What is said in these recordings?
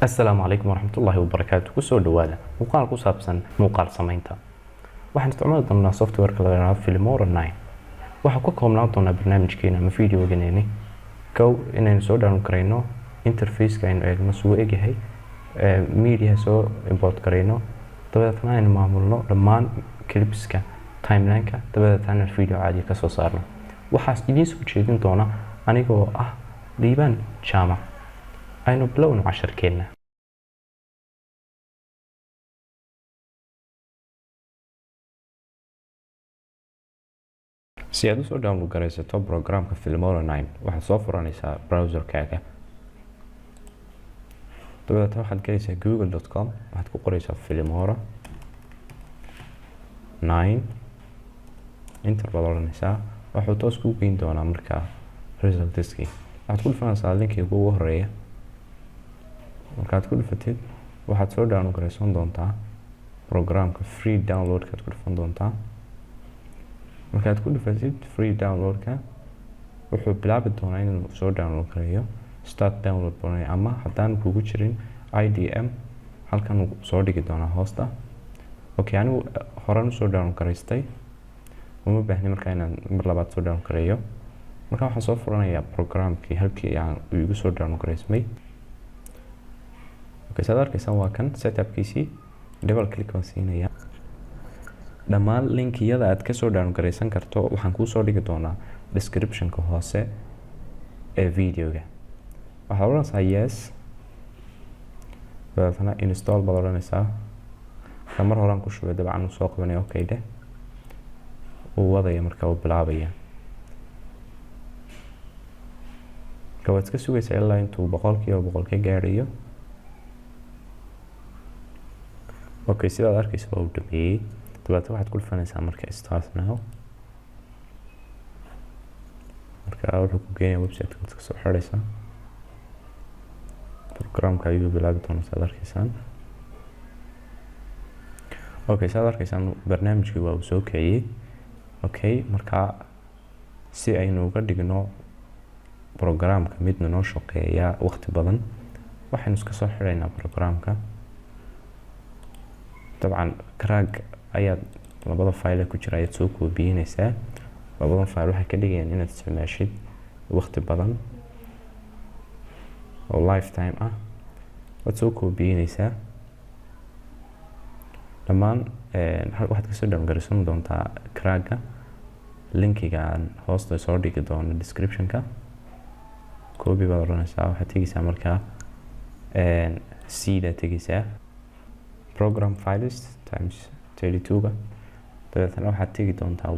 Asalaamu calaykum waraxmatullaahi wabarakaatu. Kusoo dhawaada muuqaal ku saabsan muuqaal samaynta. Waxaan isticmaali doonaa softwareka la yidhaahdo Filmora 9. Waxaa ka koobnaan doonaa barnaamijkeena ama videoganeeni kow inaynu soo download garayno, interfaceka aynu eegno suu egyahay, media soo import garayno, dabeetna aynu maamulno dhammaan clipska timelineka, dabeetna video caadiya kasoo saarno. Waxaas idiin soo jeedin doona anigoo ah Liibaan Jaamac. Aynu bilowno casharkeenna. Si aad usoo download garaysato programka Filmora 9, waxaad soo furanaysaa browserkaaga, dabeetna waxaad galaysaa google.com, waxaad ku qoraysaa Filmora 9, enter baad odhanaysaa. Wuxuu toos kuu geyn doonaa markaa resultskii. Waxaad ku dhufanaysaa linkiga ugu horeeya. Markaad ku dhufatid, waxaad soo download garaysan doontaa programka. Free downloadkaad ku dhufan doontaa. Markaad ku dhufatid free downloadka, wuxuu bilaabi doonaa inuu soo download gareeyo. Start download doonaya, ama haddaan kugu jirin IDM, halkan uu soo dhigi doonaa hoosta. Okay, anigu horaan usoo download garaystay, uma baahni markaa inaan mar labaad soo download gareeyo. Marka waxaan soo furanayaa programkii halkii aan uu igu soo download garaysmay. Okay, saad arkaysaan, waa kan setupkiisii. Double click baan siinayaa. Dhammaan linkiyada aad kasoo download garaysan karto waxaan kuusoo dhigi doonaa descriptionka hoose ee videoga. Waxaad odhanaysaa yes, dabeetana install baad odhanaysaa. Marka mar horaan ku shubay, dabcan uu soo qabanaya. Okay dheh, uu wadaya, marka uu bilaabaya. Marka waad iska sugaysaa ilaa intuu 100% ka gaadhayo. Okay, sidaad arkaysa waa uu dhameeyey. Dabeetna waxaad ku dhufanaysaa marka start now. Marka wuxuu ku geenaya website-ka, waad iska soo xidhaysaa. Programka ayuu bilaabi doonaa, saad arkaysaan. Okay, saad arkaysaan, barnaamijkii waa uu soo kiciyey. Okay, marka si aynu uga dhigno programka midna noo shaqeeya waqti badan, waxaynu iska soo xidhaynaa programka. Dabcan crack ayaad labada file ku jira ayaad soo koobiyeynaysaa. Labadan file waxay ka dhigayaan inaad isticmaashid waqti badan oo lifetime ah. Waad soo koobiyeynaysaa dhammaan. Waxaad kasoo downgaraysan doontaa cracka linkiga aan hoosta soo dhigi doono descriptionka. Copy baad odhanaysaa. Waxaad tegeysaa markaa C-da tegeysaa, program files times 32-ga. Dabeetana waxaad tegi doontaa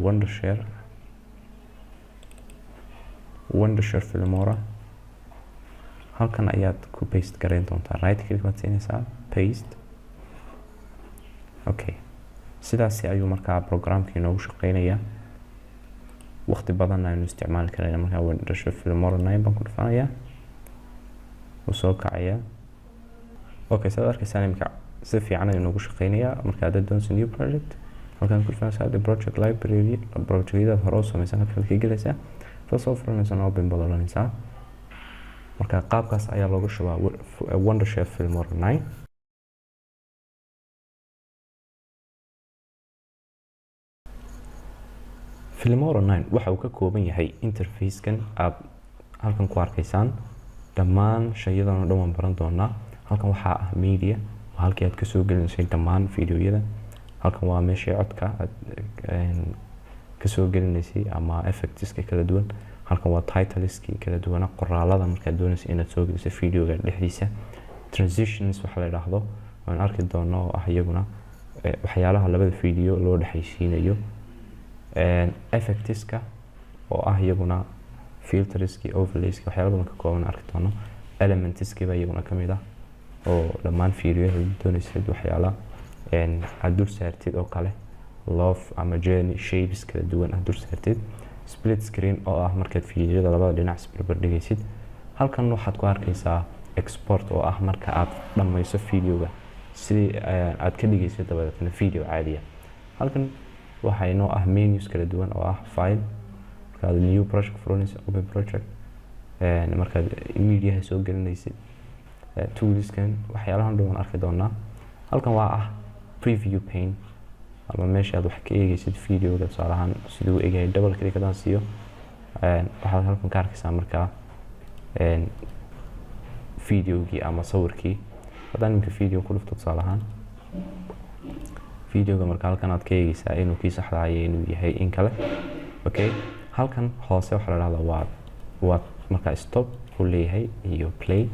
Wondershare Filmora. Halkan ayaad ku paste garayn doontaa. Right click baad siinaysaa, paste. Okay, sidaasi ayuu markaa programkii inoogu shaqeynayaa, waqti badan aynu isticmaali karayna. Markaa Wondershare Filmora 9 baan ku dhufanayaa, wuu soo kacayaa. Okay, saad arkaysaan, imika si fiican ayuu noogu shaqeynayaa. Marka haddaad doonayso new project, halkan ku dhufanaysaa the project library. Projectyadaad hore u samaysan halkaad ka gelaysaa, soo soo furanaysaa, open baad odhanaysaa. Marka qaabkaas ayaa looga shubaa Wondershare Filmora 9. Filmora 9 waxa uu ka kooban yahay interfacekan aad halkan ku arkaysaan. Dhammaan shayadan oo dhan waan baran doonaa. Halkan waxaa ah media, waa halkii aad kasoo gelinaysay dhammaan videoyada. Halkan waa meeshii codka aad kasoo gelinaysay ama effectska kala duwan. Halkan waa titleski kala duwana, qoraalada markaad doonaysa inaad soo geliso videoga dhexdiisa. Transitions waxa la idhaahdo waan arki doono, oo ah iyaguna waxyaalaha labada video loo dhexaysiinayo. Effectska oo ah iyaguna filterski, overlayski, waxyaala badan ka kooban arki doono. Elementski baa iyaguna kamid ah, oo dhammaan videoyaha doonaysid waxyaala aad dul saartid oo kale, love ama journey shapes kala duwan aad dul saartid. Split screen oo ah markaad fiidiyoda labada dhinac isbarbar dhigaysid. Halkan waxaad ku arkaysaa export, oo ah marka aad dhammayso videoga sidii aad ka dhigaysid dabadeetna video caadiya. Halkan waxaa inoo ah menus kala duwan, oo ah file markaad new project furanayso, open project markaad mediaha soo gelinaysid. Toolskan waxyaalahan dhan waan arki doonaa. Halkan waa preview pane ama meesha aad wax ka eegeysid videoga, tusaale ahaan siduu u egyahay. Double click haddaan siiyo, waxaad halkan ka arkaysaa markaa videogii ama sawirkii. Haddaan iminka video ku dhufto, tusaale ahaan videoga, marka halkan aad ka eegeysaa inuu kii saxda ayo inuu yahay in kale. Okay, halkan hoose waxaa la dhahdaa waa markaa stop uu leeyahay iyo play.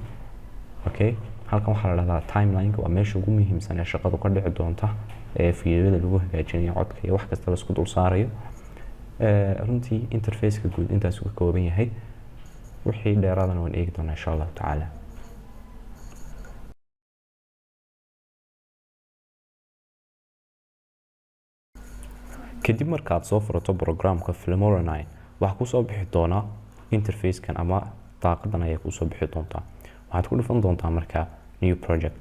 Okay, halkan waxaa la dhahdaa timeline, waa meesha ugu muhiimsan ee shaqadu ka dhici doonta ee fiidiyoyada lagu hagaajinayo, codka iyo wax kasta la isku dul saarayo. Runtii interfaceka guud intaas uu ka kooban yahay. Wixii dheeraadana waan eegi doonaa, insha Allahu tacaala. Kadib markaad soo furato programka Filmora 9, waxaa kusoo bixi doonaa interfacekan ama daaqadan ayaa kusoo bixi doontaa. Waxaad ku dhufan doontaa markaa new project.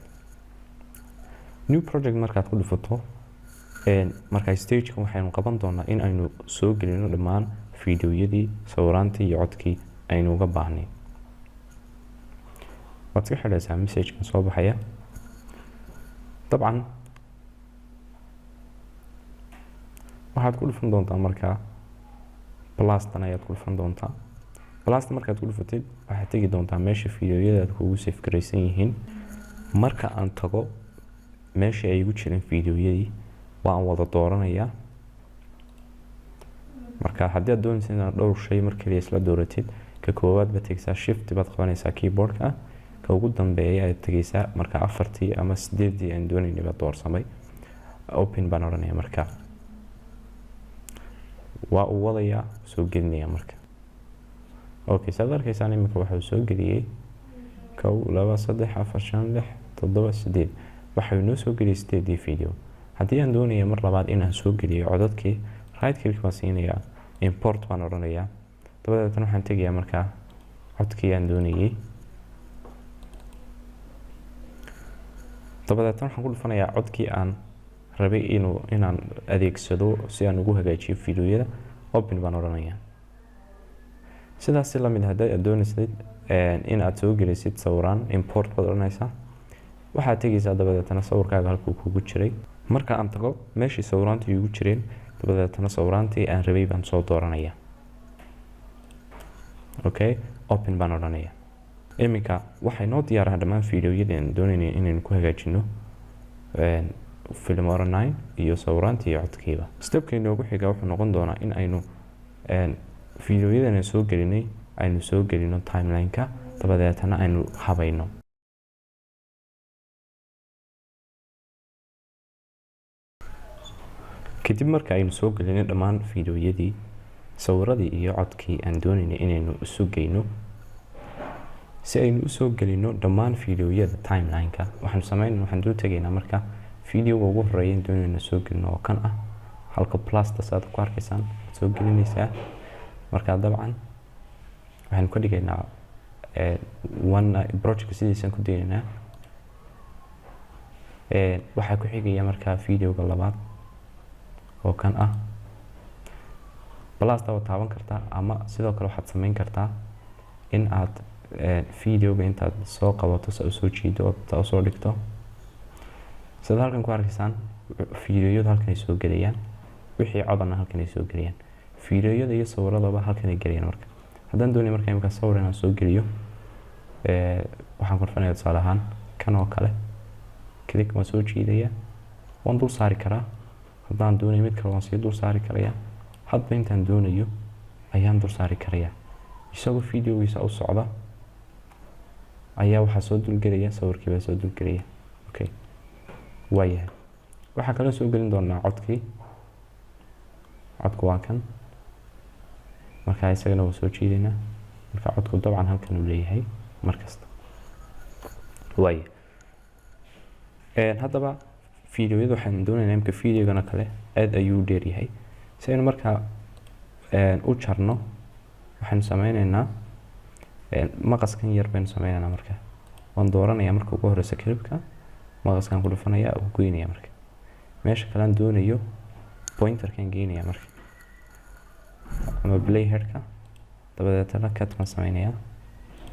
New project markaad ku dhufato, markaa stagekan waxaynu qaban doonaa in aynu soo gelino dhammaan fiidiyoyadii, sawiraantii iyo codkii aynu uga baahnay. Waad iska xidhaysaa messagekan soo baxaya. Dabcan waxaad ku dhufan doontaa markaa plustan ayaad ku dhufan doontaa. Plusta markaad ku dhufatid, waxaad tegi doontaa meesha fiidiyoyadaad kugu save garaysan yihiin. Marka aan tago meesha ay igu jireen fiidiyoyadii, waan wada dooranayaa. Marka haddii aad doonaysa inaad dhowr shay mar kaliya isla dooratid, ka koowaad baad tegeysaa, shift baad qabanaysaa keyboardka, ka ugu dambeeya ayaad tegeysaa. Marka afartii ama sideedii aan doonaynay baa doorsamay. Open baan odhanaya. Marka waa uu wadayaa, soo gelinaya marka. Okay, saad arkaysaan iminka waxuu soo geliyey kow, laba, saddex, afar, shan, lix, toddoba, sideed. Waxau inoo soo geliyey sideedii video. Haddii aan doonaya mar labaad inaan soo geliyo codadkii, right click baan siinayaa, import baan odhanayaa. Dabadeetna waxaan tegayaa markaa codkii aan doonayey. Dabadeetna waxaan ku dhufanayaa codkii aan rabay inaan adeegsado si aan ugu hagaajiyo fiidiyoyada. Open baan odhanayaa. Sidaas si lamid, haddii aad doonaysid in aad soo gelisid sawiraan, import baad odhanaysaa. Waxaad tegeysaa dabadeetna sawirkaaga halkuu kugu jiray. Marka aan tago meeshii sawiraantu iigu jireen, dabadeetna sawiraantii aan rabay baan soo dooranaya. Okay, open baan odhanaya. Iminka waxay noo diyaaraha dhammaan fiidiyoyadii aan doonaynay inaynu ku hagaajino Filmora 9 iyo sawiraantii iyo codkiiba. Stepka inoogu xiga wuxuu noqon doonaa in aynu fiidiyoyadan soo gelinay aynu soo gelino timeline-ka, dabadeetna aynu habayno. Kadib marka aynu soo gelinay dhammaan fiidiyoyadii, sawiradii iyo codkii aan doonaynay inaynu isu geyno, si aynu usoo gelino dhammaan fiidiyoyada timeline-ka, waxaanu sameyn waxaan dul tegaynaa marka videoga ugu horeeya in doonayna soo gelino oo kan ah. Halka plusta saad ku arkaysaan soo gelinaysaa. Marka dabcan waxaynu ka dhigaynaa one project, sidiisaan ku daynaynaa. Waxaa ku xigaya markaa videoga labaad oo kan ah. Plusta waad taaban kartaa, ama sidoo kale waxaad sameyn kartaa in aad videoga intaad soo qabato sa usoo jiido oo ta usoo dhigto. Sidaad halkan ku arkaysaan, fiidiyoyadu halkan ay soo gelayaan, wixii codana halkan ay soo gelayaan, fiidiyoyada iyo sawiradaba halkan ay gelayaan. Marka haddaan doonay marka imika sawir inaan soo geliyo, waxaan ku dhufanaya tusaale ahaan kan oo kale, click, waan soo jiidaya, waan dul saari karaa. Haddaan doonayo mid kale, waan sii dul saari karayaa. Hadba intaan doonayo ayaan dul saari karayaa. Isagoo videogiisa u socda ayaa waxaa soo dulgelaya sawirkii baa soo dulgelaya. Okay, waayahay, waxaa kaloo soo gelin doonaa codkii. Codku waa kan. Marka isagana waa soo jiidaynaa. Marka codku dabcan halkan uu leeyahay markasta. Waaya, haddaba videoyada waxaan doonaynaa imika videogana kale aad ayuu u dheer yahay. Si aynu markaa u jarno, waxaynu sameyneynaa maqaskan yar baynu sameyneynaa. Marka waan dooranayaa marka ugu horeysa clipka, maqaskan ku dhufanaya, uu goynaya. Marka meesha kalean doonayo pointerkan geynaya marka ama playheadka, dabadeetana cut baan sameynayaa.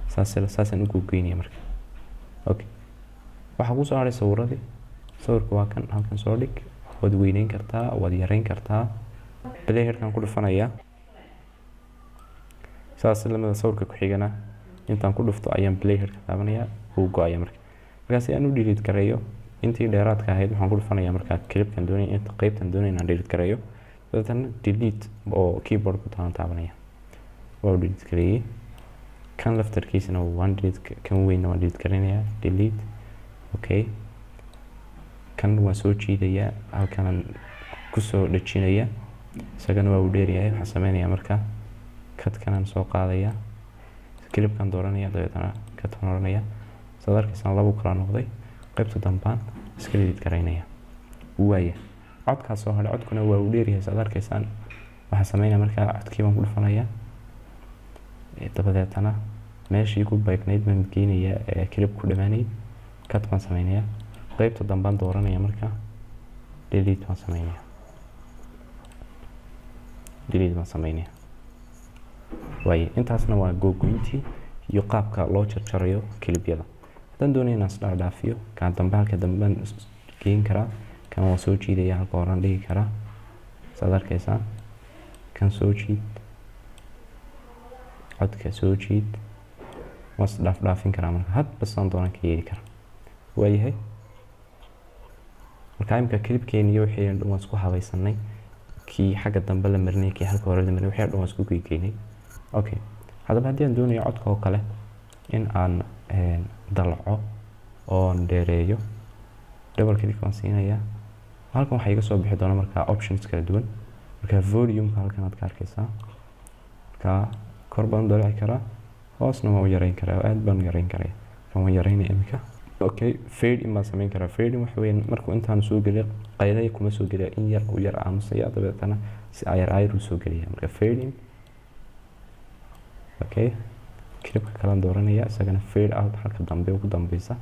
Saas saasaan u gogoynaya marka. Okay, waxaa kusoo haray sawiradii. Sawirka waa kan, halkan soo dhig. Waad weyneyn kartaa, waad yareyn kartaa. Playheadkan ku dhufanaya. Saas lamida sawirka ku xigana intaan ku dhufto ayaan playheadka taabanaya, wuu go-aya. Markaa si aan u delete gareeyo intii dheeraadka ahayd, waxaan ku dhufanaya markaa clipkan doonaya, inta qeybtan doonaya inaan delete gareeyo. Dabeetana delete oo keyboard ku taaban taabanaya, waa u delete gareeyey. Kan laftarkiisana waan delete, kan weynna waan delete gareynayaa, delete. Okay, kan waan soo jiidayaa, halkanaan kusoo dhejinaya. Isagana waa uu dheeryahay. Waxaan sameynayaa marka cutkanaan soo qaadaya, clipkan dooranaya, dabeetana cut baan oranaya. Saad arkaysaan, labu kala noqday. Qaybta dambaan iska delete garaynaya. Waaya, codkaa soo hadhay. Codkuna waa uu dheeryahay, saad arkaysaan. Waxaan sameynaya markaa codkii baan ku dhufanaya, dabadeetana meeshii ku beegnayd baan geenaya ee clip ku dhamaanayd. Cut baan sameynaya, qaybta dambaan dooranaya, marka delete baan sameynaya, delete baan sameynaya. Waaye, intaasna waa googoyntii iyo qaabka loo jarjarayo clipyada. Haddaan doonayo inaan isdhaadhaafiyo, kaan dambe halka dambe baan geyn karaa. Kan waan soo jiidaya, halka horaan dhigi karaa, saad arkaysaan. Kan soo jiid, codka soo jiid, waan isdhaafdhaafin karaa. Marka hadba saan doonaan ka yeeli karaa. Waayahay, marka imika clipkeeni iyo wixii dhan waan isku habaysanay. Kii xagga dambe la marinay, kii halka hore la marinay, wixii dhan waan isku geynay. Okay, haddaba haddii aan doonayo codka oo kale in aan dalco oon dheereeyo, double click baan siinayaa. Halkan waxaa iga soo bixi doona markaa options kala duwan. Marka volumeka halkan aad ka arkeysaa. Marka kor baan u dalaci karaa, hoosna waan u yareyn karaa, aad baan u yareyn karaya. Kan waan yareynaya imika. Okay, fade in baan sameyn karaa. Fade in waxa weeyaan markuu intaan soo geliyo, qaylaya kuma soo geliya, in yar uu yar aamusaya, dabeetana si ayar ayar uu soo geliya. Marka fade in. Okay, clipka kalaan dooranaya, isagana fade out, halka dambe ugu dambeysa,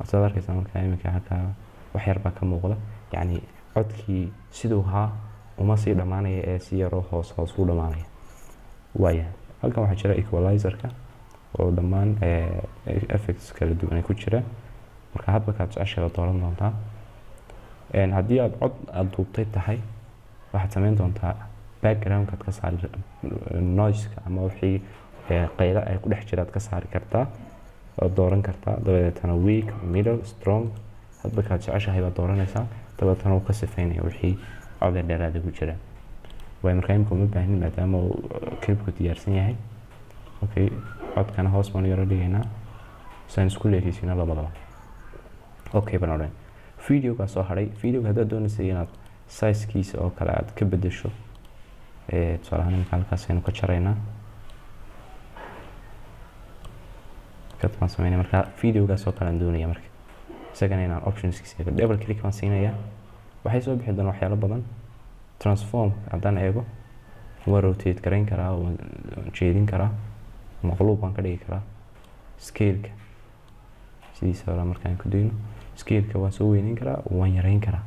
saad arkeysaa. Markaa iminka halkaa wax yar baa ka muuqda, yacni codkii siduu ahaa uma sii dhammaanaya ee si yaroo hoos hoos u dhammaanaya. Waayahay, halkan waxaa jira equalizerka oo dhammaan effects kala duwan ay ku jiraan. Marka hadba kaad jeceshahay baad dooran doontaa. Haddii aad cod aada duubtay tahay, waxaad sameyn doontaa backgroundkaad ka saari noiseka ama wixii qaylo ay ku dhex jira aad ka saari kartaa, waad dooran kartaa. Dabadeetana weak, middle, strong, hadba kaad jeceshahay baad dooranaysaa. Dabeetana uu ka sifeynaya wixii codee dheeraada ku jira. Waay, markaa imika uma baahnin maadaama uu clipku diyaarsan yahay. Okay, codkana hoos baan u yaro dhigaynaa si aan isku leekeysiino labadaba. Okay baan odhan. Videogaa soo hadhay. Videoga haddaad doonaysa inaad sizekiisa oo kale aad ka bedesho, tusaale ahaan imika halkaas aynu ka jaraynaa, cut baan sameynaya. Marka videogaas oo kale aan doonaya marka isagana inaan optionskiisa eego, double click baan siinayaa. Waxay soo bixi doonaa waxyaalo badan. Transform haddaan eego, waan rotate garayn karaa, waan jeedin karaa, maqluub baan ka dhigi karaa. Scaleka sidiisa hore markaan ku dayno, scaleka waan soo weyneyn karaa, waan yareyn karaa.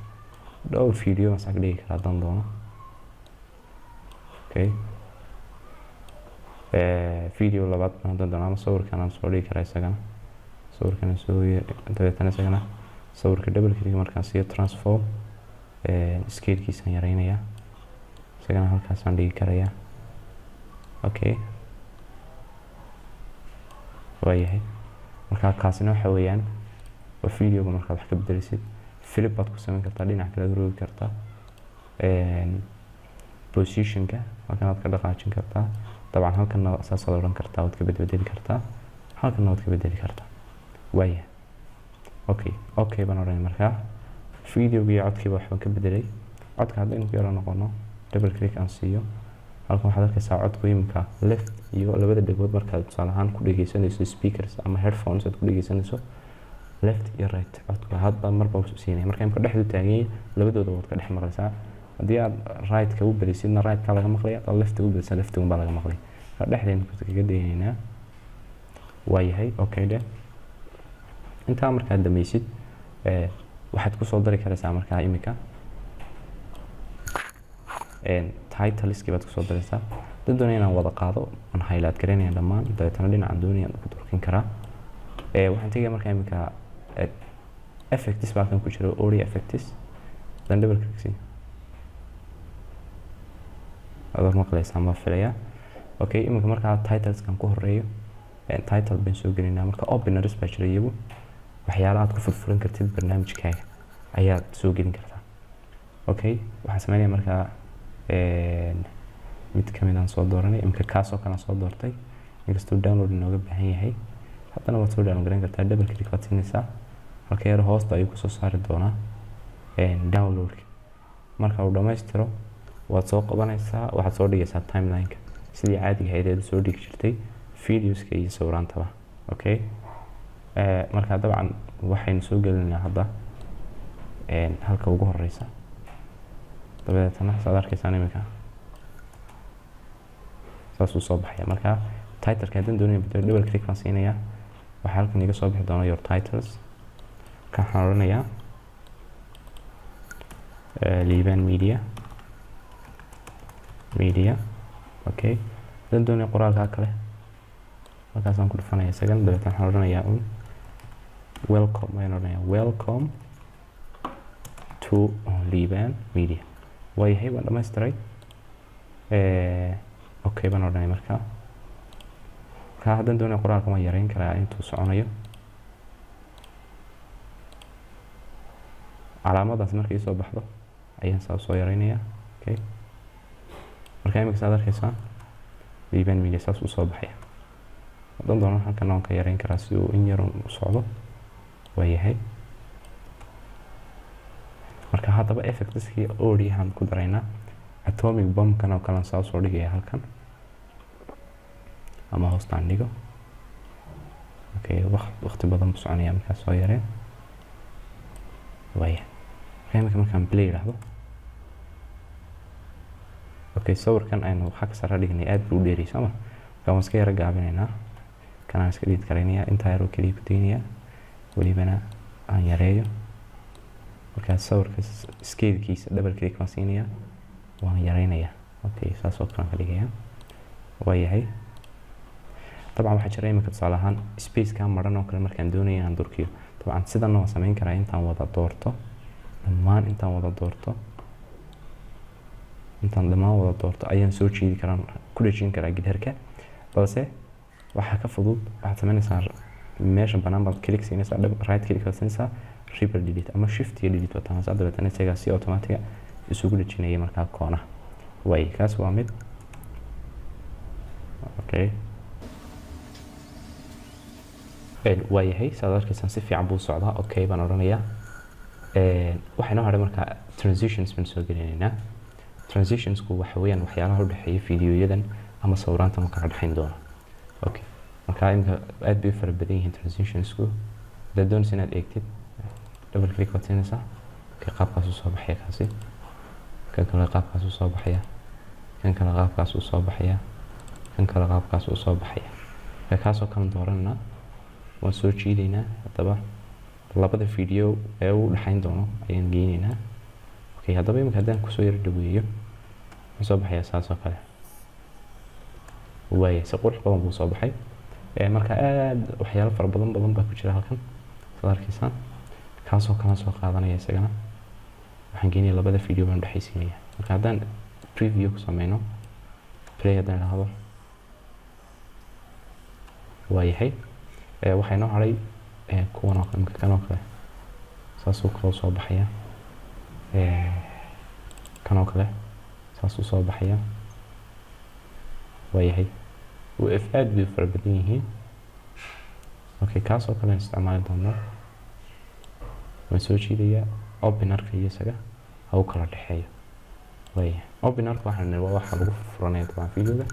Dhowr video baan saa ka dhigi karaa haddaan doono. Okay, video labaad baan haddaan doono ama sawirkan aan soo dhigi karaa isagana, sawirkan aan soo, dabeetana isagana sawirka double click markaan siiyo, transform, scalekiisaan yareynayaa, isagana halkaasaan dhigi karayaa. Okay, waayahay, marka kaasina waxa weeyaan waa videoga markaad wax ka bedelisid. Flip baad ku sameyn kartaa, dhinac kale aad rogi kartaa. Positionka halkan aad ka dhaqaajin kartaa. Dabcan halkanna saasaad odhan kartaa, waad ka bedbedeli kartaa, halkanna waad ka bedeli kartaa. Waayahay, okay baan odhanay. Markaa videoga iyo codkiiba waxbaan ka bedelay. Codka haddaynu ku yaro noqono, double click aan siiyo, halkan waxaad arkaysaa codku imika left iyo labada dhegood markaad tusaale ahaan ku dhegeysanayso speakers ama headphones aad ku dhegeysanayso, left iyo right codku hadba marba siinaya. Marka imika dhexdu taagan yahay, labadooda waad ka dhex maqlaysaa. Haddii aad right-ka u belisidna, right-ka laga maqlaya; haddaad left-ka u belisidna, left-gun baa laga maqlaya. Marka dhexdaynu kaga daynaynaa. Waayahay, okay dheh. Intaa markaad dhammaysid, waxaad kusoo dari karaysaa markaa imika titleski baad kusoo daraysaa. Haddaan doonaya inaan wada qaado, waan highlight garaynaya dhammaan, dabeetana dhinacaan doonaya ku durkin karaa. Waxaan tegaya markaa iminka effects baa halkan ku jira, audio effects. Dan double click sii, aad maqlaysaan baan filayaa. Okay, iminka markaa titleskan ku horeeyo, title baan soo gelinaa. Marka openers baa jira, iyagu waxyaala aad ku furfuran kartid barnaamijkaaga ayaad soo gelin kartaa. Okay, waxaan sameynaya markaa mid kamid aan soo dooranay. Iminka kaas oo kale aan soo doortay, inkastuu download inooga baahan yahay, haddana waad soo download garan kartaa. Double click baad siinaysaa, halka yar hoosta ayuu kusoo saari doonaa downloadka. Marka uu dhammaystiro, waad soo qabanaysaa, waxaad soo dhigaysaa timelineka sidii caadiga ahayd eed soo dhigi jirtay videoska iyo sawiraantaba. Okay, marka dabcan waxaynu soo gelinaynaa hadda halka ugu horeysa. Dabadeetana saad arkaysaan iminka saasuu soo baxaya. Marka titleka haddaan doonaya bedelo, double click baan siinayaa. Waxaa halkan iga soo bixi doona your titles. Marka waxaan odhanayaa Liban Media. Okay, haddaan doonaya qoraalkaa kale, markaasaan ku dhufanaya isagana. Dabeetana waxaan odhanayaa un welcome ayaan odhanayaa, "Welcome to Liban Media." Waayahay, waan dhamaystiray. Okay baan odhanaya. Marka haddaan doonaya qoraalka waan yareyn karaa intuu soconayo. Calaamadaas markay soo baxdo ayaan saa usoo yareynayaa. Okay, marka imika saad arkaysaan Liban Media saas usoo baxaya. Haddaan doono halkan waan ka yareyn karaa si uu in yar u socdo. Waayahay, marka haddaba effectskii audiohan ku daraynaa. Atomic bombkan oo kalean saa usoo dhigaya halkan ama hoostaan dhigo. Okay, waqti badan buu soconaya, markaa soo yareen. Waaya, marka imika markaan play idhaahdo, okay, sawirkan aynu xagga sare dhignay aad buu u dheerayay, sooma? Marka waan iska yara gaabinaynaa. Kanaan iska dhid karaynayaa, intaa yaroo keliya ku daynayaa, welibana aan yareeyo. Markaa sawirka scalekiisa double click baan siinayaa, waan yareynayaa. Okay, saas oo kale aan ka dhigayaa. Waayahay, dabcan waxaa jira imika tusaale ahaan spaceka maran oo kale markaan doonaya inaan durkiyo. Dabcan sidanna waan sameyn karaa, intaan wada doorto dhammaan, intaan wada doorto, intaan dhammaan wada doorto ayaan soo jiidi karaa, ku dhejin karaa gidaarka. Balse waxaa ka fudud, waxaad sameynaysaa meesha banaan baad click siinaysaa, right click baad siinaysaa, ripple delete ama shift iyo delete baad taabanaysaa. Dabeetana isagaa si automatic isugu dhejinaya markaa koonaha. Waay, kaas waa mid. Okay, waayahay, saad arkaysaan si fiican buu socdaa. Okay baan odhanayaa. Waxaa inoo hadhay markaa transitions baan soo gelinaynaa. Transitionsku waxa weeyaan waxyaalaha u dhexeeya fiidiyoyadan ama sawiraantan u kala dhexayn doona. Okay, marka imika aad bay u fara badan yihiin transitionsku. Haddaad doonaysa inaad eegtid, double click baad siinaysaa. Okay, qaabkaas u soo baxaya kaasi. Kan kale qaabkaas u soo baxaya, kan kale qaabkaas u soo baxaya, kan kale qaabkaas u soo baxaya. Marka kaasoo kale dooranaa, waan soo jiidaynaa. Haddaba labada video ee u dhexayn doono ayaan geynaynaa. Okay, haddaba imika haddaan kusoo yaro dhaweeyo, wuxuu soo baxayaa saas oo kale. Waaya, si qurux badan buu soo baxay. Marka aad waxyaalo fara badan badan baa ku jira halkan, saad arkaysaan. Kaasoo kalan soo qaadanaya, isagana waxaan geynaya labada video baan dhexaysiinaya. Marka haddaan preview ku sameyno, play haddaan idhaahdo, waayahay. Waxaa inoo hadhay kuwan oo kale. Imika kan oo kale saasuu kaloo soo baxaya, kan oo kale saasuu soo baxaya. Waayahay, f aad bay u fara badan yihiin. Okay, kaas oo kale aan isticmaali doonaa. Waan soo jiidayaa openerka iyo isaga ha u kala dhexeeyo. Waayahay, openerka waxaan nidhi waa waxa lagu furanaya dabcan videoga.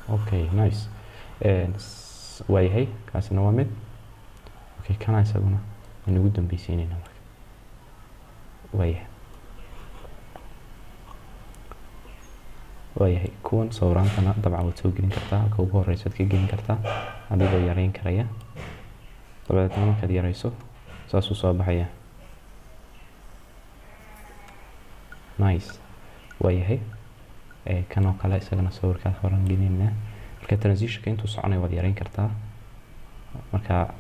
Okay, nice. Waayahay, kaasina waa mid. Okay, kana isaguna waan ugu dambeysiinayna marka. Waayahay, waayahay, kuwan sawiraantana dabcan waad soo gelin kartaa, halka ugu horeysa ad ka gelin kartaa adigoo yareyn karaya. Dabadeetna markaad yareyso, saasuu soo baxaya. Nice. Waayahay, kan oo kale isagana sawirkaas horan gelinaynaa. Marka transitionka intuu soconayo waad yareyn kartaa. Marka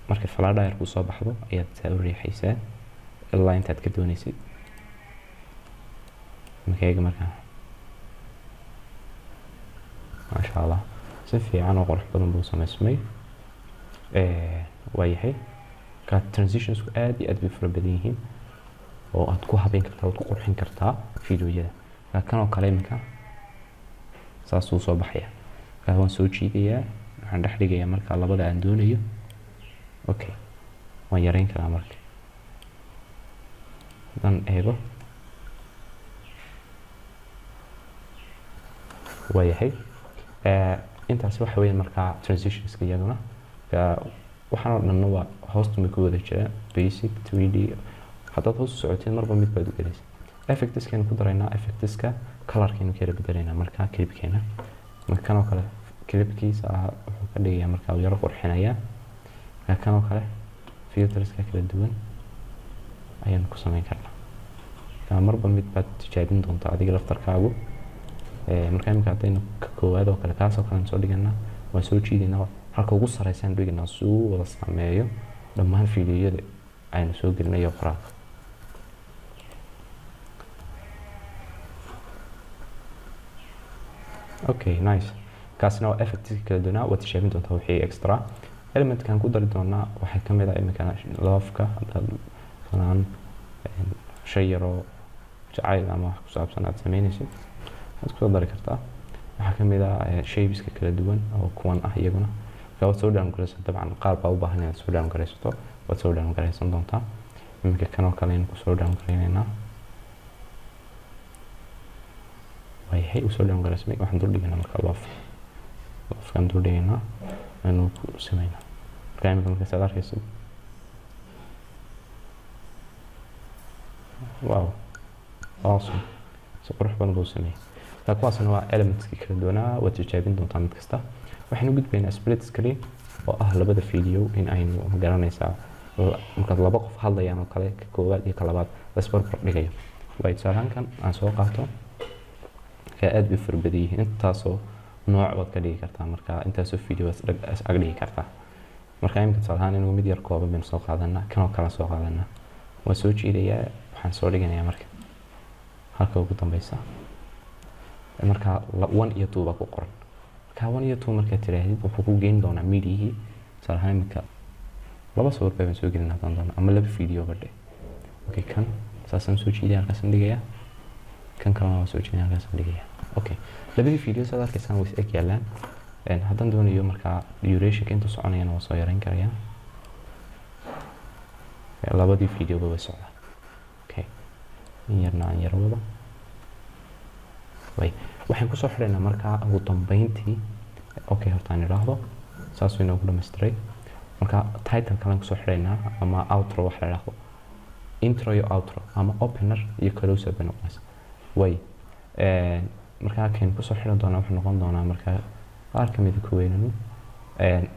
marka falaadha yar kuu soo baxdo ayaad saa u riixaysaa ilaa intaad ka doonaysid. Marka eega markaa, maasha Allah, si fiican oo qurux badan buu samaysmay. Waayahay, marka transitionsku aad iyo aad bay fara badan yihiin oo aad ku habeyn kartaa, waad ku qurxin kartaa videoyada. Marka kan oo kale iminka saasuu soo baxaya. Marka waan soo jiidayaa, waxaan dhex dhigayaa marka labada aan doonayo. Okay, waan yareyn karaa. Marka haddaan eego, waayahay, intaasi waxa weeyaan markaa transitionska iyaduna. Waxaan oo dhanna waa hoostuma ku wada jira basic 3D. Haddaad hoos u socotid, marba mid baad u gelaysa. Effectskaynu ku daraynaa, effectska colorkaynu ka yara bedelaynaa. Markaa clipkeena, marka kan oo kale clipkiisa ah wuxuu ka dhigayaa, markaa uu yaro qurxinayaa. Marka kan oo kale filterska kala duwan ayaanu ku samayn karnaa. Marka marba mid baad tijaabin doontaa adiga laftarkaagu. Marka imika haddaynu ka koowaad oo kale, kaas oo kale aan soo dhiganaa, waan soo jiidaynaa, halka ugu sareysaan dhiganaa si uu wada saameeyo dhammaan fiidiyoyada aynu soo gelinayo qoraalka. Okay, nice. Kaasina waa effects kala duwanaa, waad tijaabin doontaa. Wixii extra elementkan ku dari doonaa waxay ka mid ah iminka loveka. Haddaad sanaan shay yaroo jacayl ama wax ku saabsan aad sameynaysid, waxaad kusoo dari kartaa. Waxaa ka mid ah shapeska kala duwan oo kuwan ah iyaguna. Marka waad soo down garaysan, dabcan qaar baa u baahan inaad soo down garaysato, waad soo down garaysan doontaa. Iminka kan oo kale aynu kusoo down garaynaynaa. Waayahay, uu soo down garaysamay. Waxaan dul dhigaynaa marka love, lovekaan dul dhigaynaa, aynu ku sameynaa. Marka iminka markaas aad arkaysid, wow, awesome, si qurux badan buu sameeyey. Marka kuwaasna waa elementski kala duwanaa, waad tijaabin doontaa mid kasta. Waxaynu gudbaynaa split screen oo ah labada video in aynu magaranaysaa markaad laba qof hadlayaan oo kale, ka koowaad iyo ka labaad la isbarbar dhigayo. Waayo, tusaale kan aan soo qaato, marka aad bay fara badan yihiin, intaasoo nooc baad ka dhigi kartaa. Marka intaasoo video waad is ag dhigi kartaa. Marka iminka tusaale ahaan inagu mid yar kooban baynu soo qaadanaa, kanoo kale soo qaadanaa. Waan soo jiidayaa, waxaan soo dhiganayaa marka halka ugu dambeysa. Marka one iyo two baa ku qoran. Marka one iyo two markaad tiraahdid, wuxuu ku geyn doonaa mediahii. Tusaale ahaan iminka laba sawir baan soo gelin haddaan doono, ama laba video badhe. Okay, kan saasaan soo jiidaya, halkaasaan dhigayaa. Kan kalena waan soo jiidaya, halkaasaan dhigayaa. Okay, labadii video saad arkaysaan way is eg yaalaan. Haddaan doonayo markaa durationka intuu soconayana waan soo yareyn karayaa. Labadii videoba way socdaa. Okay, in yarna aan yaro wado. Way, waxaan kusoo xidhaynaa markaa ugu dambeyntii. Okay, horta aan idhaahdo saasuu inoogu dhamaystiray. Marka title kalen kusoo xidhaynaa ama outro wax la idhaahdo, intro iyo outro ama opener iyo closer bay noqonaysa. Way, markaa kaynu kusoo xidhan doonaa wuxuu noqon doonaa markaa qaar ka mida kuweynanu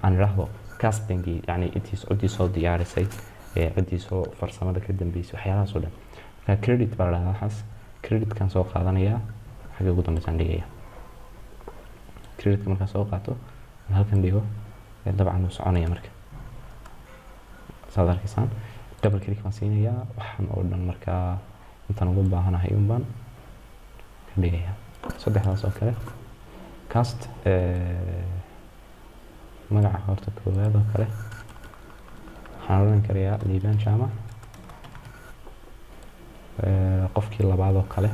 aan idhaahdo castingii, yacni intii ciddii soo diyaarisay, ciddii soo farsamada ka dambeysay, waxyaalahaas oo dhan. Marka credit baa la dhahdaa waxaas. Creditkan soo qaadanayaa, xagga ugu dambeysaan dhigaya. Creditka markaan soo qaato, aan halkan dhigo, dabcan wuu soconaya. Marka saad arkaysaan, double click baan siinayaa. Waxaan oo dhan markaa intaan ugu baahanahay un baan ka dhigayaa, saddexdaas oo kale. Cast, magaca horta koowaad oo kale waxaan odhan karayaa Liibaan Jaamac. Qofkii labaad oo kale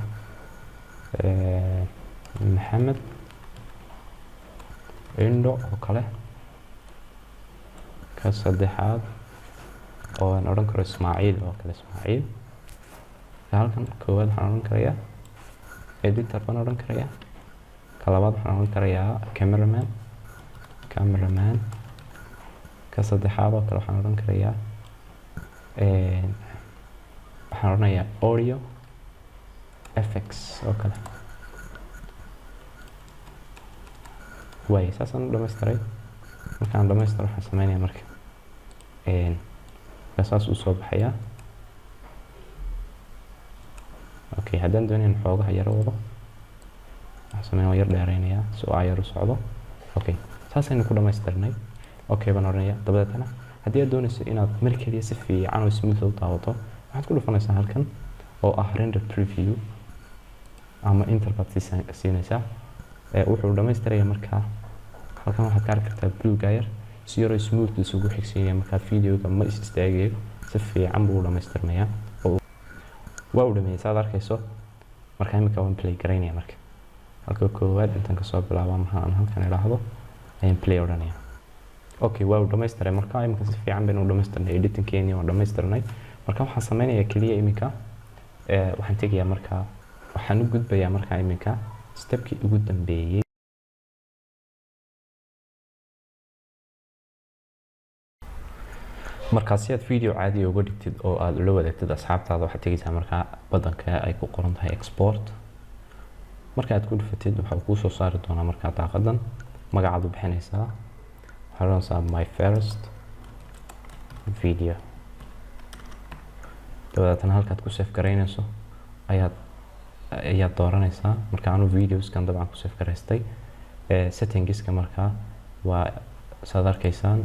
Maxamed Indho oo kale. Ka saddexaad oo aan odhan karo Ismaaciil oo kale, Ismaaciil. Marka halkan koowaad waxaan odhan karayaa editor baan odhan karayaa. Ka labaad waxaan odhan karayaa cameraman, cameraman. Ka saddexaad oo kale waxaan odhan karayaa, waxaan odhanayaa audio effects oo kale. Waay, saasaan u dhamaystiray. Markaan dhamaystiro, waxaan sameynaya marka saas uu soo baxayaa. Okay, haddaan doonayn xoogaha yaro wado, waxaan sameynaya waan yar dheereynayaa si uu yar u socdo. Okay, saasaynu ku dhamaystirnay. Okay baan odhanaya. Dabadeetana haddii aad doonayso inaad mar keliya si fiican oo smooth u daawato, waxaad ku dhufanaysaa halkan oo ah render preview ama enter baad siinaysaa. Wuxuu dhamaystiraya markaa. Halkan waxaad ka arki kartaa blue yar si yaroo smooth isugu xigsiinaya. Markaa videoga ma is istaagayo, si fiican buu u dhamaystirmayaa oo waa uu dhameeyay, saad arkayso. Marka imika waan play garaynaya. Marka halka koowaad intaan kasoo bilaabo ama aan halkan idhaahdo ayaan play odhanaya. Okay, waa uu dhamaystiray. Marka imika si fiican baynu u dhamaystirnay editingkeeni, waan dhamaystirnay. Marka waxaan sameynayaa keliya iminka waxaan tegayaa, markaa waxaan u gudbayaa markaa iminka stepkii ugu dambeeyey. Markaa si aad video caadi uga dhigtid oo aad ula wadaagtid asxaabtaada, waxaad tegeysaa markaa badanka ay ku qoran tahay export. Marka aad ku dhufatid, waxaa kuu soo saari doonaa markaa daaqadan. Magacaad u bixinaysaa, waxaad odhanaysaa "my first video". Dabadeetana halkaad ku save garaynayso ayaad dooranaysaa. Marka anu videoskan dabcan ku save garaystay. Settingska markaa waa saad arkaysaan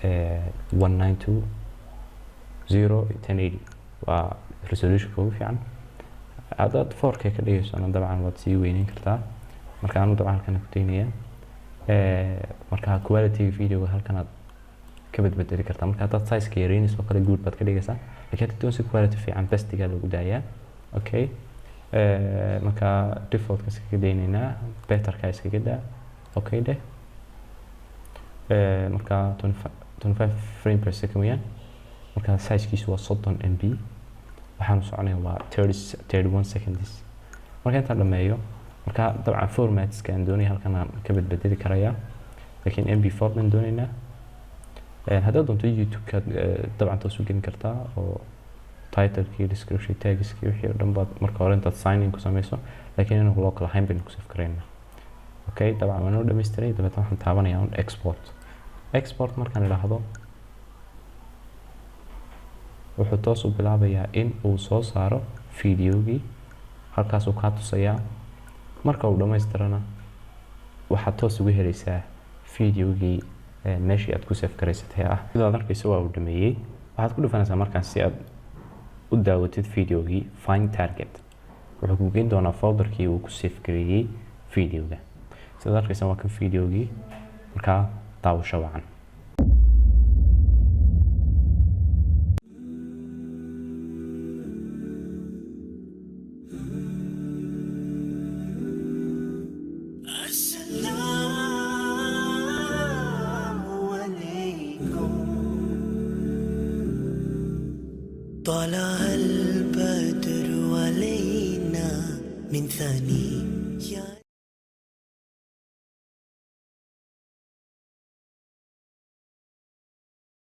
1920 1080 waa resolutionka ugu fiican. Haddaad 4K ka dhigaysona dabcan waad sii weyneyn kartaa. Marka anu dabcan halkan ku daynaya. Marka quality videoga halkan aad ka badbedeli kartaa. Marka haddaad sizeka yareynayso oo kale, good baad ka dhigaysaa, laakiin haddaad doonayso quality fiican, bestigaa lagu daayaa. Okay, marka defaultka iskaga daynaynaa, betterka iskaga daa. Okay dheh. Marka 25 frame per second weeyaan. Marka sizekiisu waa 30 MB, waxaanu soconaya waa 30 31 seconds. Marka intaan dhameeyo, marka dabcan formatska aan doonaya halkan aan ka badbedeli karayaa, laakiin MP4 baan doonaynaa. Haddaad doonto YouTube-kaad dabcan toos u gelin kartaa oo titlekii, description, tagskii, wixii oo dhan baad marka hore intaad sign in ku sameyso, laakiin inagu local ahayn baynu ku save garaynaa. Okay, dabcan waan u dhammaystiray. Dabeetna waxaan taabanayaa un export. Export markaan idhaahdo, wuxuu toos u bilaabayaa in uu soo saaro videogii. Halkaasuu kaa tusayaa. Marka uu dhammaystirana, waxaad toos ugu helaysaa videogii meeshii aad ku save garaysatay ah. Sidaad arkayso, waa uu dhameeyey. Waxaad ku dhufanaysaa markaas si aad u daawatid videogii find target. Wuxuu ku geyn doonaa folderkii uu ku save gareeyey videoga. Sidaad arkaysa, waa kan videogii. Markaa daawasho wacan. السلام عليكم. طلع البدر علينا من ثاني.